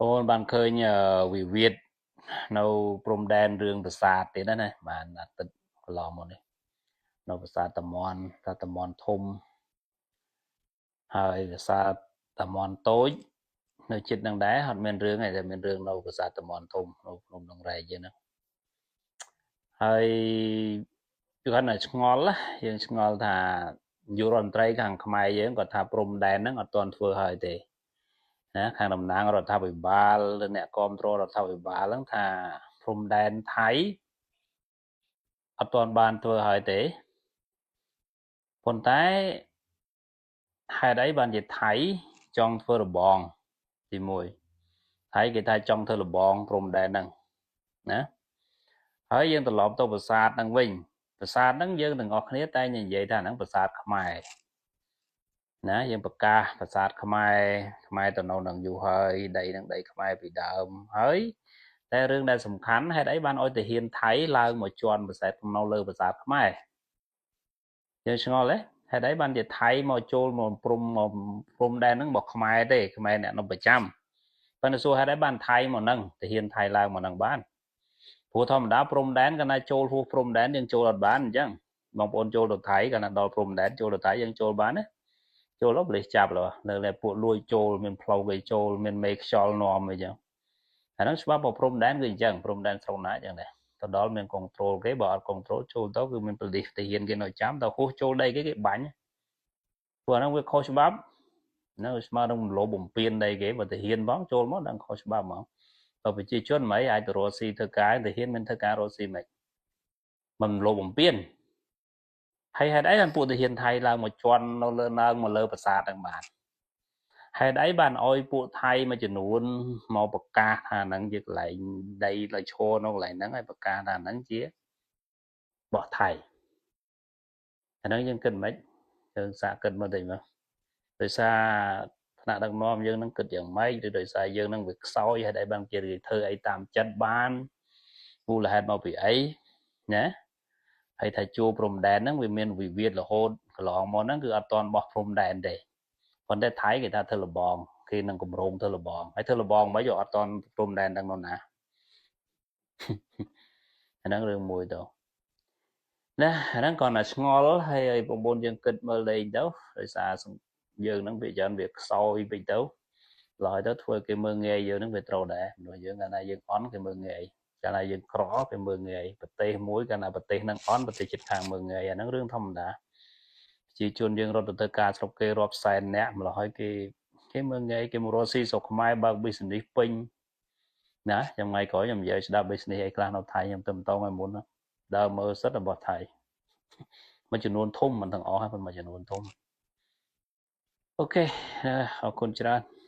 បងបានឃើញវិវាទនៅព្រំដែនរឿងប្រាសាទទៀតណាបានអាទិត្យកន្លងមកនេះនៅប្រាសាទតាមាន់តាមាន់ធំហើយប្រាសាទតាមាន់តូចនៅជិតនឹងដែរអត់មានរឿងទេតែមានរឿងនៅប្រាសាទតាមាន់ធំនៅភ្នំដងរែកយើងហ្នឹងហើយគឺគាត់នៅឆ្ងល់យើងឆ្ងល់ថានាយករដ្ឋមន្ត្រីខាងខ្មែរយើងគាត់ថាព្រំដែនហ្នឹងអត់ទាន់ធ្វើហើយទេណាខាងតំណាងរដ្ឋាភិបាលឬអ្នកគ្រប់គ្រងរដ្ឋាភិបាលហ្នឹងថាព្រំដែនថៃអត់ទាន់បានធ្វើហើយទេប៉ុន្តែហេតុអីបានជាថៃចង់ធ្វើរបងទី1ថៃគេថាចង់ធ្វើរបងព្រំដែនហ្នឹងណាហើយយើងត្រឡប់ទៅប្រាសាទហ្នឹងវិញប្រាសាទហ្នឹងយើងទាំងអស់គ្នាតែនិយាយថាហ្នឹងប្រាសាទខ្មែរណាយើងប្រកាសប្រាសាទខ្មែរខ្មែរទៅនៅនឹងយូរហើយដីនឹងដីខ្មែរពីដើមហើយតែរឿងដែលសំខាន់ហេតុអីបានឲ្យទាហានថៃឡើងមកជន់ប្រាសាទនៅលើប្រាសាទខ្មែរយើងឆ្ងល់ទេហេតុអីបានជាថៃមកចូលមកព្រំមកព្រំដែនហ្នឹងរបស់ខ្មែរទេខ្មែរអ្នកនៅប្រចាំប៉ុន្តែសួរហេតុអីបានថៃមកហ្នឹងទាហានថៃឡើងមកហ្នឹងបានព្រោះធម្មតាព្រំដែនកាលណាចូលហួសព្រំដែនយើងចូលអត់បានអញ្ចឹងបងប្អូនចូលទៅថៃកាលណាដល់ព្រំដែនចូលទៅថៃយើងចូលបានណាចូលទៅប៉ូលីសចាប់លើនៅតែពួកលួចចូលមានផ្លូវគេចូលមានមេខ្យល់នាំអីចឹងអាហ្នឹងច្បាប់របស់ព្រំដែនគឺអញ្ចឹងព្រំដែនស្រុកណាអញ្ចឹងដែរទៅដល់មាន control គេបើអត់ control ចូលទៅគឺមានប៉ូលីសទាហានគេនៅចាំទៅហួសចូលដីគេគេបាញ់ព្រោះអាហ្នឹងវាខុសច្បាប់នៅស្មើនឹងរំលោភបំពានដីគេបើទាហានផងចូលមកដឹងខុសច្បាប់ហ្មងបើប្រជាជនមិនអាចទៅរកស៊ីធ្វើការទាហានមានធ្វើការរកស៊ីមិនមិនរំលោភបំពានហើយហេតុអីបានពួកទាហានថៃឡើងមកជន់នៅលើឡើងមកលើប្រាសាទហ្នឹងបានហេតុអីបានអោយពួកថៃមួយចំនួនមកប្រកាសថាហ្នឹងជាកន្លែងដីលើឈរនៅកន្លែងហ្នឹងហើយប្រកាសថាហ្នឹងជារបស់ថៃអាហ្នឹងយើងគិតមិនយើងសាកគិតមើលតិចមើលដោយសារថ្នាក់ដឹកនាំយើងនឹងគិតយ៉ាងម៉េចឬដោយសារយើងនឹងវាខ្សោយហេតុអីបានគេធ្វើអីតាមចិត្តបានមូលហេតុមកពីអីណាហើយថាជួព្រំដែនហ្នឹងវាមានវិវាទរហូតកន្លងមកហ្នឹងគឺអត់ទាន់បោះព្រំដែនទេប៉ុន្តែថៃគេថាធ្វើលបងគេនឹងកម្រងធ្វើលបងហើយធ្វើលបងមិនយកអត់ទាន់ព្រំដែនហ្នឹងនោះណាអាហ្នឹងរឿងមួយទៅណាអាហ្នឹងគ្រាន់តែឆ្ងល់ហើយឲ្យបងប្អូនយើងគិតមើលលេងទៅដោយសារយើងហ្នឹងវាច្រើនវាខ្សោយពេកទៅឡើយទៅធ្វើគេមើលងាយយើងហ្នឹងវាត្រូវដែរព្រោះយើងកាលណាយើងអន់គេមើលងាយកាលណាយើងក្រគេមើលងាយប្រទេសមួយកាលណាប្រទេសហ្នឹងអន់ប្រទេសជិតខាងមើលងាយអាហ្នឹងរឿងធម្មតាប្រជាជនយើងរត់ទៅធ្វើការស្រុកគេរាប់សែននាក់ម្ល៉េះហើយគេគេមើលងាយគេមករកស៊ីស្រុកខ្មែរបើក business ពេញណាចាំថ្ងៃក្រោយខ្ញុំនិយាយស្ដាប់ business អីខ្លះនៅថៃខ្ញុំទៅបន្តឲ្យមុនដើរមើលសិតរបស់ថៃមួយចំនួនធំមិនទាំងអស់ហើយប៉ុន្តែមួយចំនួនធំOK អរគុណច្រើន។